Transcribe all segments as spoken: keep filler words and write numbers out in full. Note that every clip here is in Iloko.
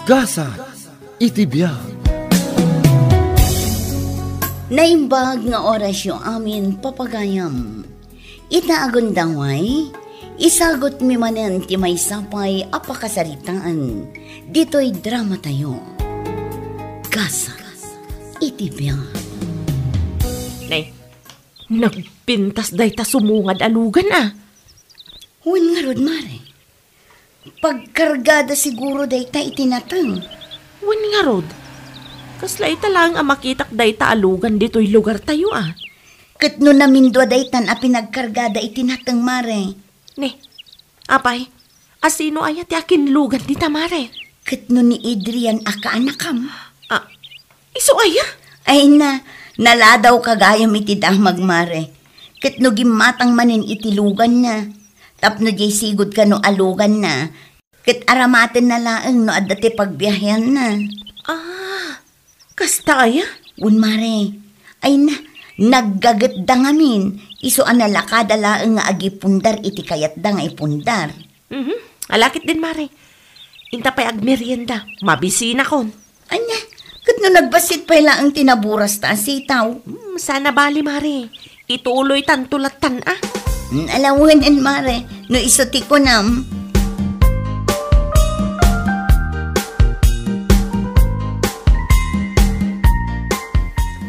Gasat iti biag. Naimbag nga orasyo amin, papagayam. Ita a gundaway, isagutmi manen ti maysa pay a pakasaritaan ditoy dramatayo. Gasat iti biag. Nay, nagpintas dayta sumungad a lugan a. Wen ngarud, mare. Pagkargada siguro dayta iti nateng. Wen ngarud, kasla ita laeng a makitak dayta a lugan ditoy lugartayo a. Ket no namindua daytan a pinagkargada iti nateng, mare. Ne, apay, asino aya ti akinlugan dita, mare? Ket no ni Adrian a kaanakam? Ah, isu aya? Ay na, naladaw ka gayam iti damag, mare. Ket no gimmatang manen iti luganna, tapno diay sigud kano a luganna, ket aramatenna laeng no adda ti pagbiaheanna. Ah, kasta aya? Wen, mare. Ay na, naggagetda ngamin, isu a nalakada laeng nga agipundar iti kayatda nga ipundar. Mhm. Alakit din, mare. Inta pay agmerienda, mabisinakon. Ania, ket no nagbassit pay laeng ti naburasta a sitaw? Hmm, sana bali, mare. Ituloytanto lattan a. Hmm, alawenen, mare, no isu ti kunam.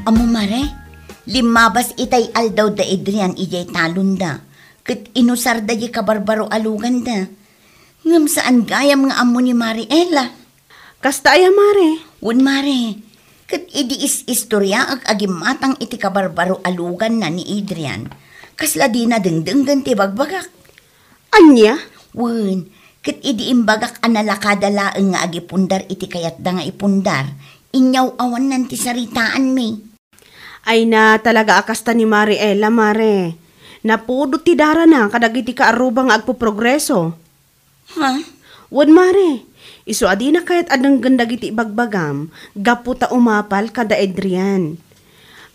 Ammo, mare, limmabas itay aldaw da Adrian idiay talonda, ket inusarda diay kabarbaro a luganda. Ngem saan gayam nga ammo ni Mare Ella. Kasta aya, mare? Wen, mare. Ket idi is-istoriaek a gimmatang iti kabarbaro a luganna ni Adrian, kasla dina dengdenggen ti bagbagak. Ania? Wen, ket idi imbagak a nalakada laeng nga agipundar iti kayatda nga ipundar, inyaw-awannan ti saritaanmi. Ay na, talaga a kasta ni Mare Ella, mare. Napudot ti darana kadagiti kaarruba nga agpoprogreso. Ha? Wen, mare, isu a dina kayat a denggen dagiti ibagbagam gapu ta umapal kada Adrian.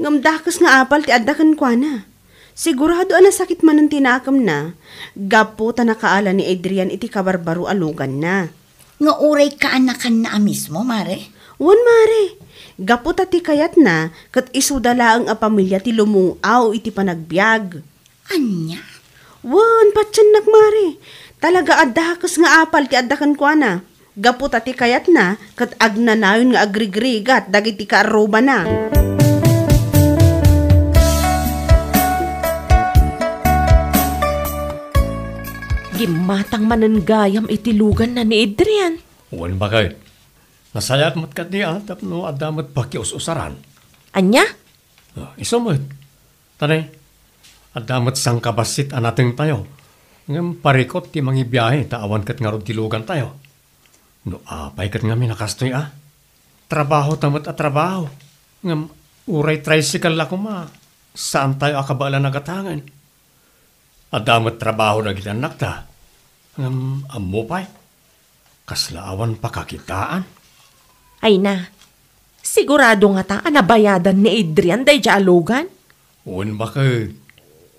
Ngem dakes nga apal ti adda kenkuana. Sigurado a nasakit manen ti nakemna gapu ta nakaala ni Adrian iti kabarbaro a luganna. Nga uray kaanakanna a mismo, mare? Wen, mare. Gapu ta ti kayatna, ket isuda laeng a pamilia ti lumung-aw iti panagbiag. Ania? Wen, patiennak, mare. Talaga a dakes nga apal ti adda kenkuana. Gapu ta ti kayatna, ket agnanayon nga agrigrigat dagiti kaarrubana. Gimmatang manen gayam iti luganna ni Adrian. Wen, baket. Nasayaat met kadi a tapno adda met pakius-usaran. Ania? Ah, isu met. Tani, adda met sangkabassit a natengtayo. Ngem parikut ti mangibiahe ta awan ket ngarud ti lugantayo. No apay ket ngamin a kastoy a? Trabaho ta met a trabaho. Ngem uray tricycle la koma, saantayo a kabaelan a gatangen. Adda met trabaho dagiti annakta. Ngem ammo pay, kasla awan pakakitaan. Ay na, sigurado ngata a nabayadan ni Adrian daydiay a lugan? Wen, baket.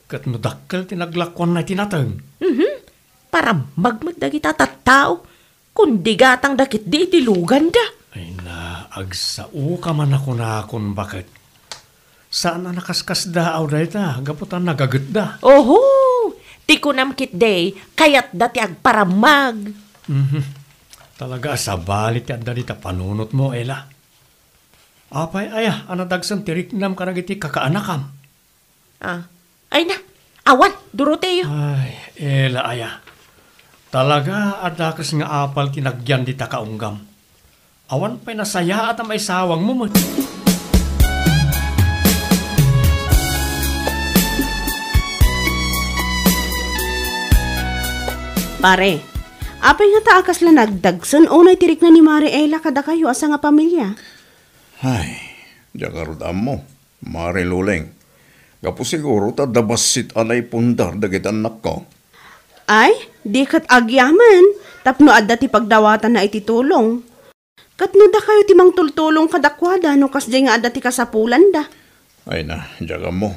Ket no dakkel ti naglakuanna iti nateng? Mhm. Parammag met dagita tattao. Kundi gatangda ketdi iti luganda. Ay na, agsao ka man a kunakon, baket. Saan a nakaskasdaaw dayta, gapu ta nagagetda. Oho! Ti kunam ketdi, kayatda ti agparammag. Mhm. Talaga a sabali ti adda dita panunotmo, Ella. Apay aya a nadagsen ti riknam kadagiti kakaanakam? Ah. Ay na, awan, Doroteo. Ay, Ella aya. Talaga a dakes nga apal ti nagyan dita kaunggam. Awan pay nasayaat a maisawangmo met. Pare, apay ngata a kasla nagdagsen unay ti rikna ni Mare Ella kadakayo a sangapamilia? Ay, diak ngarud ammo. Mare Luleng, gapu siguro ta adda bassit a naipundar dagiti annakko. Ay, di ket agyaman, tapno adda ti pagdawatanna iti tulong. Ket no dakayo ti mangtultulong kadakuada no kasdiay nga adda ti kasapulanda. Ay na, diak ammo.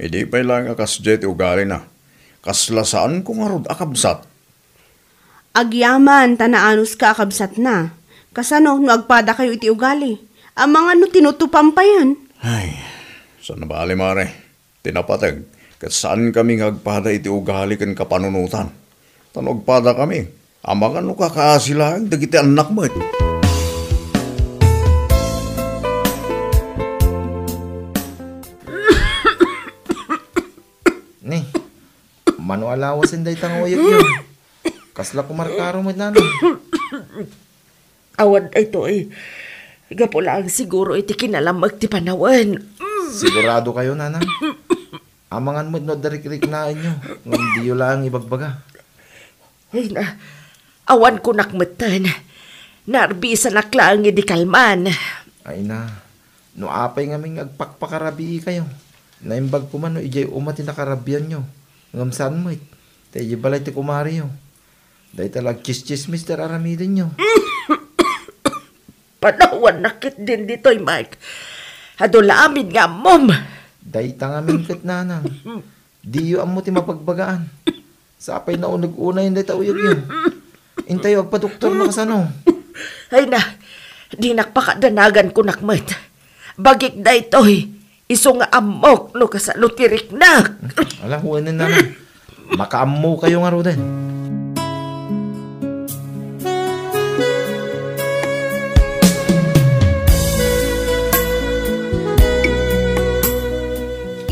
Idi pay laeng a kasdiay ti ugalina, kasla saanko ngarud a kabsat. Agyaman ta naanuska a kabsatna, Kasano no agpadakayo iti ugali? Amangan no tinutupam payen? Ay, saan a bali, Mare. Ti napateg, ket saankami nga agpada iti ugali ken kapanunotan. Ta no agpadakami, amangan no kakaasi laeng dagiti annak met. Ni, mano a lawasen dayta nga uyekyo? Kasla kumarkaro met, nanang. Awan daytoy. Gapu laeng siguro iti kinalamek ti panawen. Sigurado kayo, nanang? Amangan met no adda rikriknaenyo, ngem diyo laeng ibagbaga. Ay na, awan kunak metten. Narbisanak laeng idi kalman. Ay na, no apay ngamin nga agpakpakarabii kayo? Naimbag koma no idiay uma ti nakarabianyo, ngem saan met, ta idiay balay ti kumariyo. Dayta la agtsistsismis ti ar-aramidenyo. Panawannak ketdin ditoy, Mike. Adu la amin nga ammom. Dayta ngamin ket, nanang. Diyo ammo ti mabagbagaan. Sapay nauneg unayen dayta uyegyo. Intayo agpadoktor no kasano. Ay na, dinak pakadanagan kunak met. Bagik daytoy. Isu nga ammok no kasano ti riknak. Ala, wen, nanang. Makaammo kayo ngaruden.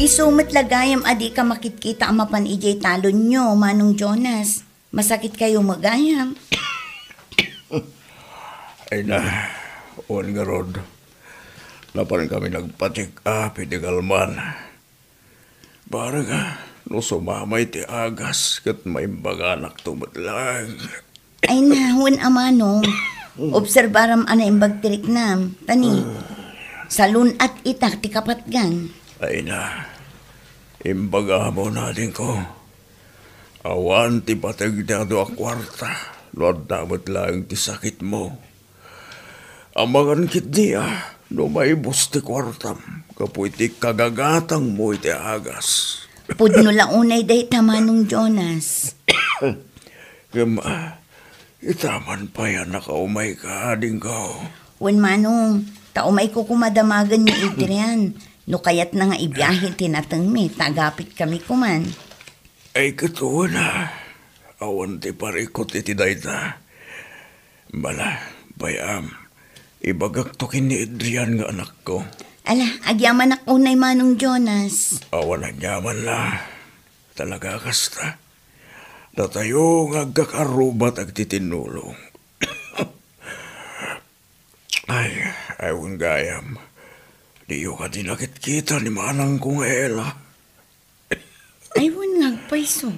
Isu met la gayam a dika makitkita a mapan idiay talonyo, Manong Jonas. Masakit kayo met gayam. Ay na, wen ngarud. Napan kami nagpa-check-up idi kalman. Barga, no sumamay ti agas ket maimbaganakto met laeng. Ay na, wen a manong, obserbaram a naimbag ti riknam. Tani, salun-at itak ti kapatgan. Ay na, imbagam, adingko. Awan ti pateg ti adu a kuarta, no adda met laeng ti sakitmo. Amangan ketdi a no maibus ti kuartam gapu iti kagagatangmo iti agas. Pudno la unay dayta, Manong Jonas. Ngem, ah, itaman pay a nakaumayka, adingko. Wen, Manong, ta umayko koma damagen ni Adrian. No kayatna nga ibiahe ti natengmi, ta agapit kami koman. Ay, ket wen a, awan ti parikut iti dayta. Bala, bay-am, ibagakto ken ni Adrian nga anakko. Ala, agyamanak unay, Manong Jonas. Awan agyaman la. Talaga kasta. Datayo nga agkakaarrubat agtitinnulong. Ay, ay, wen gayam. Diyo kadi nakitkita ni manangko nga Ella? Ay, wen nga agpayso.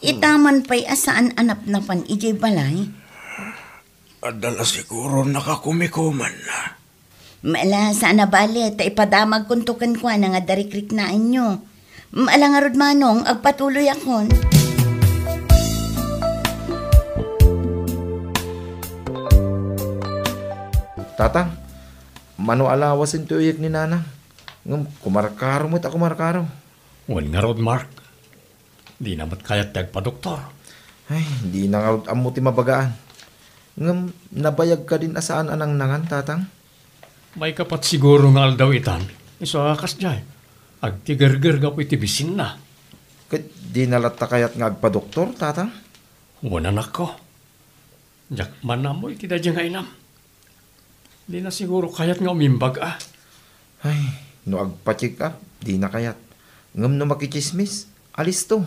Itaman pay a saan a napnapan idiay balay? Adda la siguro nakakumikumanna. Mala, saan a bale, ta ipadamagkonto kenkuana nga adda rikriknaenyo. Mala ngarud, Manong, agpatuloyakon. Tatang, mano a lawasen ti uyek ni Nanang? Ngem kumarkaro met a kumarkaro. Wen ngarud, Mark. Dina met kayat ti agpadoktor. Ay, dina ngarud ammo ti mabagaan. Ngem nabayag kadin a saan a nangnangan, Tatang? Maikapat siguro nga aldaw itan, isu a kasdiay. Agtigerger gapu iti bisinna. Ket dina latta kayat nga agpadoktor, Tatang? Wen, anakko. Diak man ammo iti daydiay nga inam. Dina siguro kayat nga umimbag a. Ay, no agpa-check up, dina kayat. Ngem no makitsismis, alisto.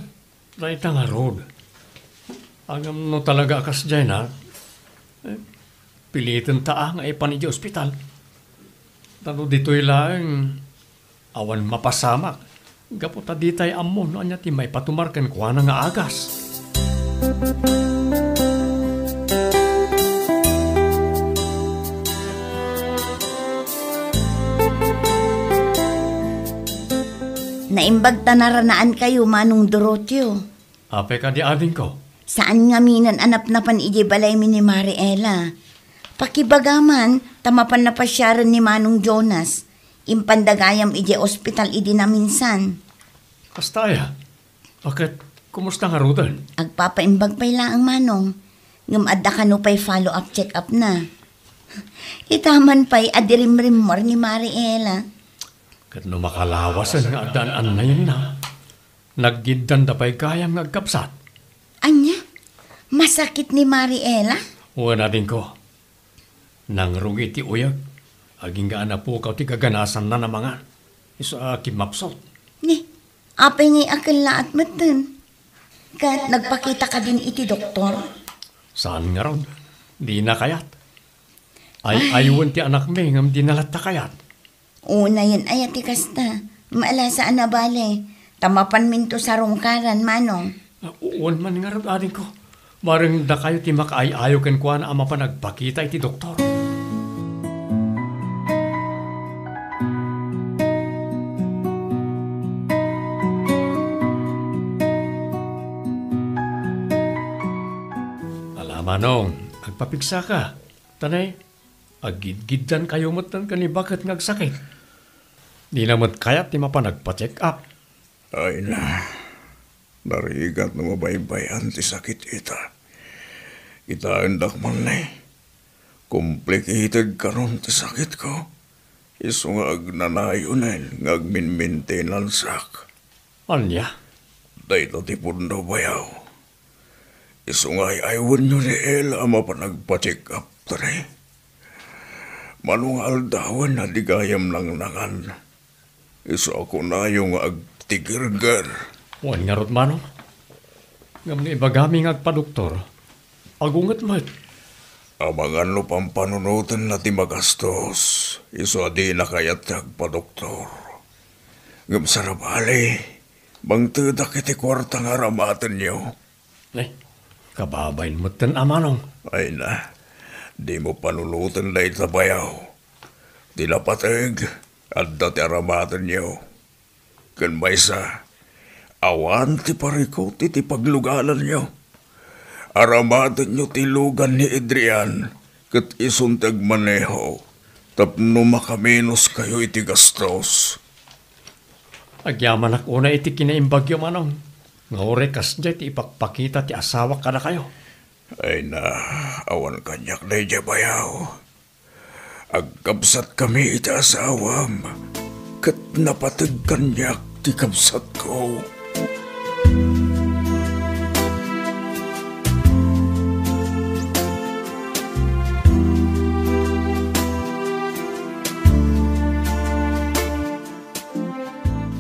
Dayta ngarud. Ngem no talaga a kasdiay na, eh, pilitenta a nga ipan idiay ospital. Ta no ditoy laeng, awan mapasamak, gapu ta ditay ammo no ania ti maipatumar kenkuana nga agas. Naimbag ta naranaankayo, Manong Doroteo. Apay kadi, adingko? Saan ngaminen a napnapan idiay balaymi ni Mari Ella. Pakibaga man, ta mapan napasiaren ni Manong Jonas. Impanda gayam idiay ospital idi naminsan. Kasta aya? Ket, kumusta ngaruden? Agpapaimbag pay laeng, Manong. Ngem adda kano pay follow-up check-up na. Ita man pay a dirimrimmor ni Mari Ela. Ket no makalawasen nga adda an-annayenna, naggiddanda pay gayam nga agkabsat. Ania? Masakit ni Mari Ela? Wen, adingko. Nangrugi ti uyek, agingga a napukaw ti gaganasanna a mangan. Isu a kimmapsut. Ni, apay ngay a kellaat metten? Ket nagpakita kadin iti doktor? Saan ngarud. Dina kayat. Ay, ay, aywen ti anakmi ngem dina latta kayat. Unayen aya ti kasta. Maalasa a nabali. Ta mapanminto sarungkaran, Manong. Ah, wen man ngarud, adingko. Mareng dakayo ti makaay-ayo kenkuana a mapan agpakita iti doktor. Ala, Manong, agpapigsaka. Tanay, aggidgiddankayo met ken ni baket nga agsakit. Dina met kayat ti mapan agpa-check up. Ay na, narigat no mabaybay-an ti sakit ita. Kitaendak man ni, complicated kanon ti sakitko. Isu nga agnanayonen nga agminmintenansak. Ania? Dayta ti pudno, bayaw. Isu nga ay-aywenyo ni Ela a mapan agpa-check up, tani. Mano nga aldawen a di gayam nangnangan. Isu a kunayo nga agtigerger. Wen ngarud, Manong. Ngem no ibagami nga agpadoktor, agunget met. Amangan no pampanunotenna ti magastos, isu a dina kayat ti agpadoktor. Ngem sarabali, mangtedak iti kuarta nga aramatenyo. Eh, kababain metten a, Manong. Ay na, dimo panunoten dayta, bayaw. Ti napateg, adda ti aramatenyo. Ken maysa, awan ti parikut iti paglugananyo. Aramatenyo ti lugan ni Adrian, ket isun ti agmaneho tapno makamenos kayo iti gastos. Agyamanak unay iti kinaimbagyo, Manong, nga uray kasdiay ti ipakpakita ti asawak kadakayo. Ay na, awan kaniak daydiay, bayaw. Agkabsatkami iti asawam, ket napateg kaniak ti kabsatko.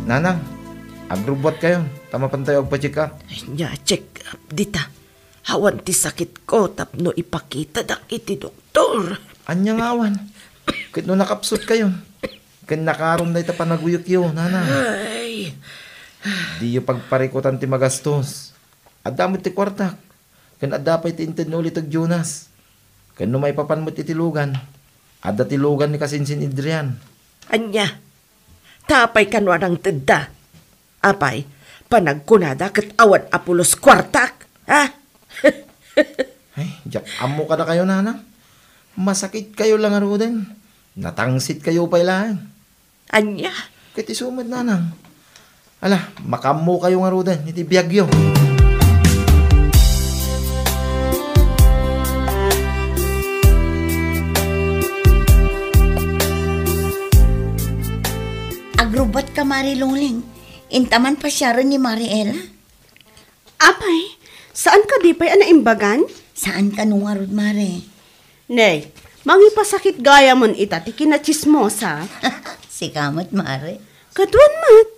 Nanang, agrubbuatkayo, ta mapantayo agpa-check up. Ania, check up dita? Awan ti sakitko tapno ipakitadak iti doktor. Ania nga awan? Ket no nakapsutkayo, ken nakarum dayta panaguyekyo, nanang. Ay. Diyo pagparikutan ti magastos. Adda met ti kuartak, ken adda pay ti intedno uliteg Jonas. Ken no maipapan met iti lugan, adda ti lugan ni kasinsin Adrian. Ania? Ta apay kano a nangtedda? Apay, panagkunada ket awan a pulos kuartak, ha? Ay, diak ammo kadakayo, nanang. Masakitkayo la ngaruden. Natangsitkayo pay laeng. Ania? Ket isu met, nanang. Ala, makaammokayo ngaruden iti biagyo. Agrubbuatka, Mari Longling. Inta man pasiaren ni Mari Ela? Apay, saan kadi pay a naimbagan? Saan kano ngarud, Mare? Nay, mangipasakit gayamon ita ti kinatsismosa. Sika met, Mare. Ket wen met,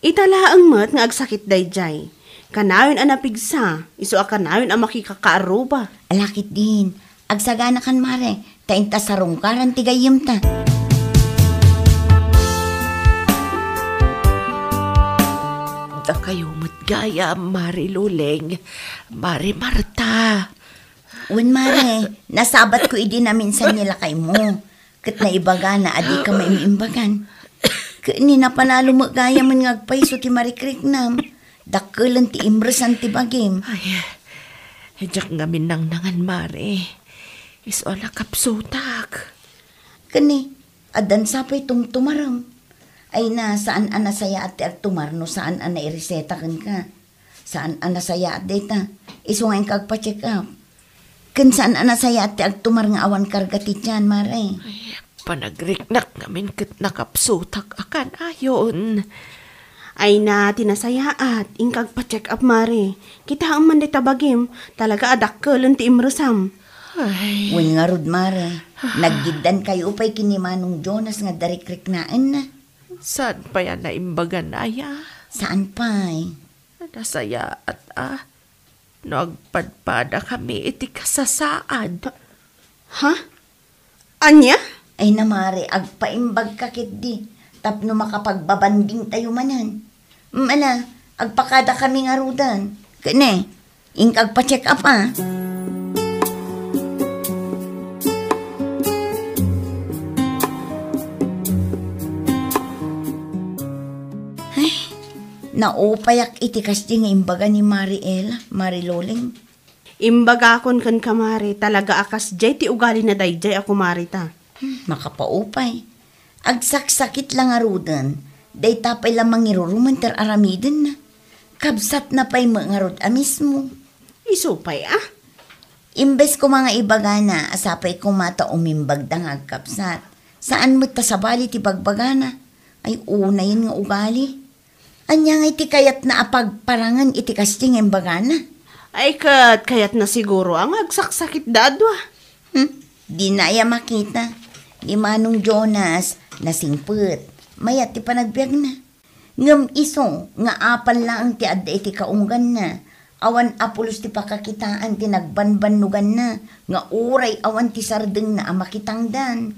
ita laeng met nga agsakit daydiay. Kanayon a napigsa, isu a kanayon a makikakaarruba. Ala ketdin, agsaganakan, Mare, ta inta sarungkaran ti gayyemta. Dakayo met gayam, Mare Luleng, Mare Marta. Wen, Mare, nasabatko idi naminsan ni lakaymo, ket naibagana a dika maim-imbagan. Ket ni napalalo met gayamen nga agpayso ti marikriknam. Dakkelen ti imresan ti bagim. Ay, diak ngamin nangnangan, Mare. Isu a nakapsutak. Ken ni, addan sa pay tumtumarem. Ay na, saan a nasayaat ti agtumar no saan a naireseta kenka. Saan a nasayaat dayta. Isu nga inka agpa-check up. Ken saan a nasayaat ti agtumar nga awan karga ti tian, Mare. Ay, panagriknak ngamin ket nakapsutak a kanayon. Ay na, ti nasayaat, inka agpa-check up, Mare. Kitaem man dayta bagim, talaga a dakkelen ti imresam. Ay. Wen ngarud, Mare, naggiddankayo pay ken ni Manong Jonas nga adda rikriknaenna? Saan pay a naimbagan aya? Saan pay? Nasayaat a no agpadpadakami iti kasasaad. Ha? Ania? Ay na, Mare, agpaimbagka ketdi tapno makapagbabandingtayo manen. Mm, ala, agpakadakami ngaruden. Ket ne, inka agpa-check up a. Ay, naupayak iti kasdi nga imbaga ni Mare Ella, Mare Loleng. Imbagakon kenka, Mare, talaga a kasdiay ti ugalina daydiay a kumarita. Hmm, makapaupay. Agsaksakit la ngaruden, dayta pay la mangirurumen ti ar-aramidenna. Kabsatna pay met ngarud a mismo. Isu pay a? Imbes koma nga ibagana a sapay koma ta umimbagda nga agkabsat, saan met ta sabali ti bagbagana. Ay, unayen nga ugali. Ania ngay ti kayatna a pagparangen iti kasdi nga imbagana? Ay, ket kayatna siguro a nga agsaksakitda a dua. Hmm? Dina aya makita. Ni Manong Jonas, nasingpet. Mayat ti panagbiagna. Ngem isu nga apal laeng ti adda iti kaungganna, awan a pulos ti pakakitaan ti nagbanbannoganna nga uray awan ti sardengna a makitangdan.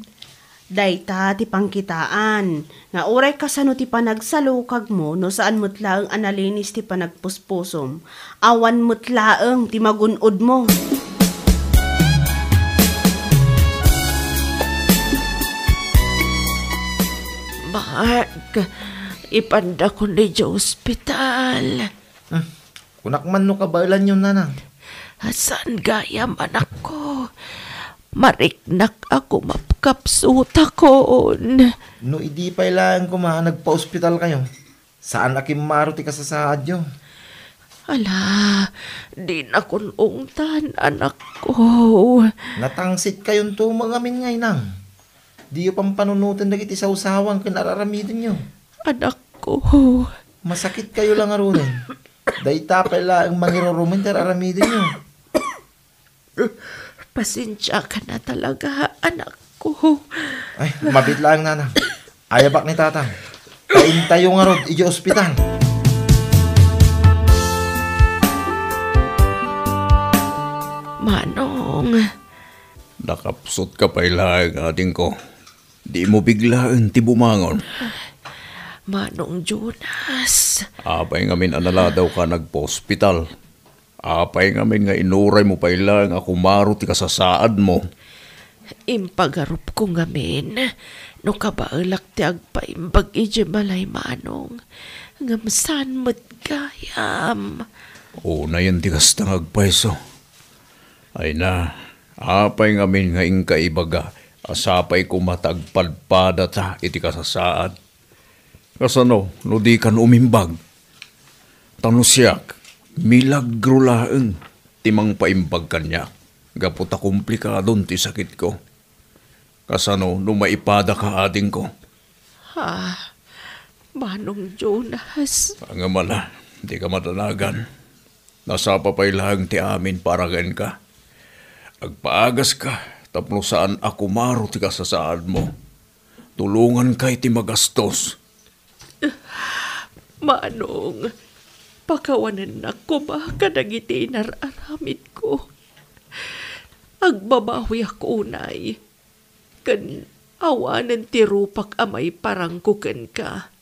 Dayta ti pangkitaan nga uray kasano ti panagsalukagmo no saan met laeng a nalinis ti panagpuspusom, awan met laeng ti magun-odmo. Mark, ipandakon idiay ospital. Hmm. Kunak man no kabaelanyo, nanang. Saan gayam, anakko? Mariknak a kumapkapsutakon. No idi pay laeng koma a nagpaospitalkayo, saan a kimmaro ti kasasaadyo. Ala, dinakon ungtan, anakko. Natangiskayonto met ngamin nga inang. Diyo pampanunoten dagiti sawsawang ken ar-aramidenyo. Anakko. Masakitkayo la ngaruden. Dayta pay laeng mangirurumen ti ar-aramidenyo. Pasensiakan a talaga, anakko. Ay, mabiit laeng, nanang. Ayabak ni tatang. Paintayo ngarud idiay ospital. Manong. Nakapsutka pay laeng, adingko. Dimo biglaen ti bumangon. Manong Jonas. Apay ngamin a naladawka nagpa-ospital? Apay ngamin nga inuraymo pay laeng a kumaro ti kasasaadmo? Impagarupko ngamin no kabaelak ti agpaimbag idiay balay, Manong. Ngem saan met gayam. Unayen ti kasta nga agpayso. Ay na, apay ngamin nga inka ibaga a sapay koma ta agpadpadata iti kasasaad? Kasano no dikan umimbag? Ta no siak, milagro laeng ti mangpaimbag kaniak gapu ta komplikadon ti sakitko. Kasano no maipadaka, adingko? Ha? Manong Jonas? Ngem ala, dika madanagan. Nasapa pay laeng ti amin para kenka. Agpaagaska tapno saan a kumaro ti kasasaadmo. Tulonganka iti magastos. Manong, pakawanennak koma kadagiti inar-aramidko. Agbabawiak unay, ken awanen ti rupak a maiparangko kenka.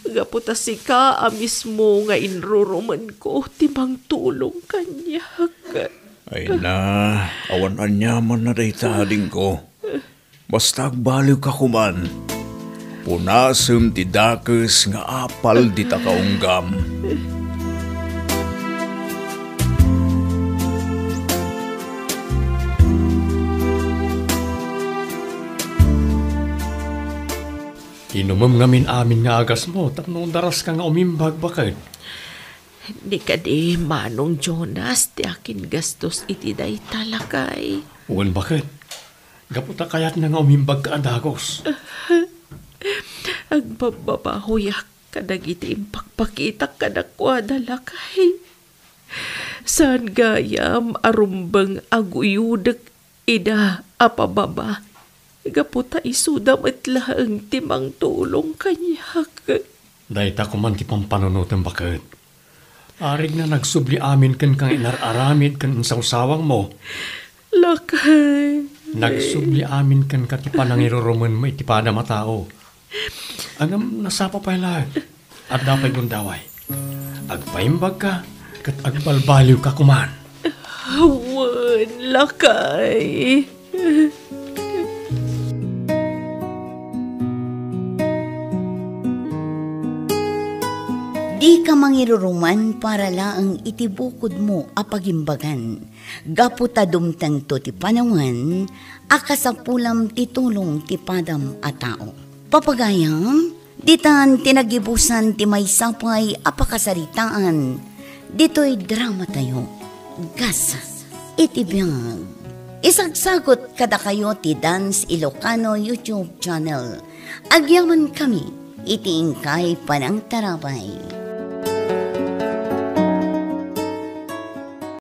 Gapu ta sika a mismo nga inrurumenko ti mangtulong kaniak. Ay na, awan aniamanna dayta, adingko. Basta agbaliwka koman. Punasem ti dakes nga apal dita kaunggam. Inumem ngamin amin nga agasmo tapno daraska nga umimbag baket. Ni kadi Manong Jonas ti akingastos iti dayta, lakay. Wen, baket. Gapu ta kayatna nga umimbagka a dagus. Agbabbabahoyak kadagiti impakpakitak kadakuada, lakay. Saan gayam a rumbeng a guyodek ida a pababa, gapu ta isuda met laeng ti mangtulong kaniak. Dayta koman ti pampanunotem, baket. Arigna, nagsubli amin kenka nga inar-aramid ken insawsawangmo. Lakay. Nagsubli amin kenka ti panangirurumenmo iti padam a tao. Ngem nasapa pay laeng. Adda pay gundaway. Agpaimbagka ket agbalbaliwka koman. Wen, lakay. Dika mangiruruman para laeng iti bukodmo a pagimbagan, gapu ta dumtengto ti panawen a kasapulam ti tulong ti padam a tao. Papagayam, ditan ti nagibusan ti maysa pay a pakasaritaan ditoy dramatayo, Gas iti Biag. Isagsagut kadakayo ti Dance Ilocano YouTube channel. Agyamankami iti inkay panangtarabay.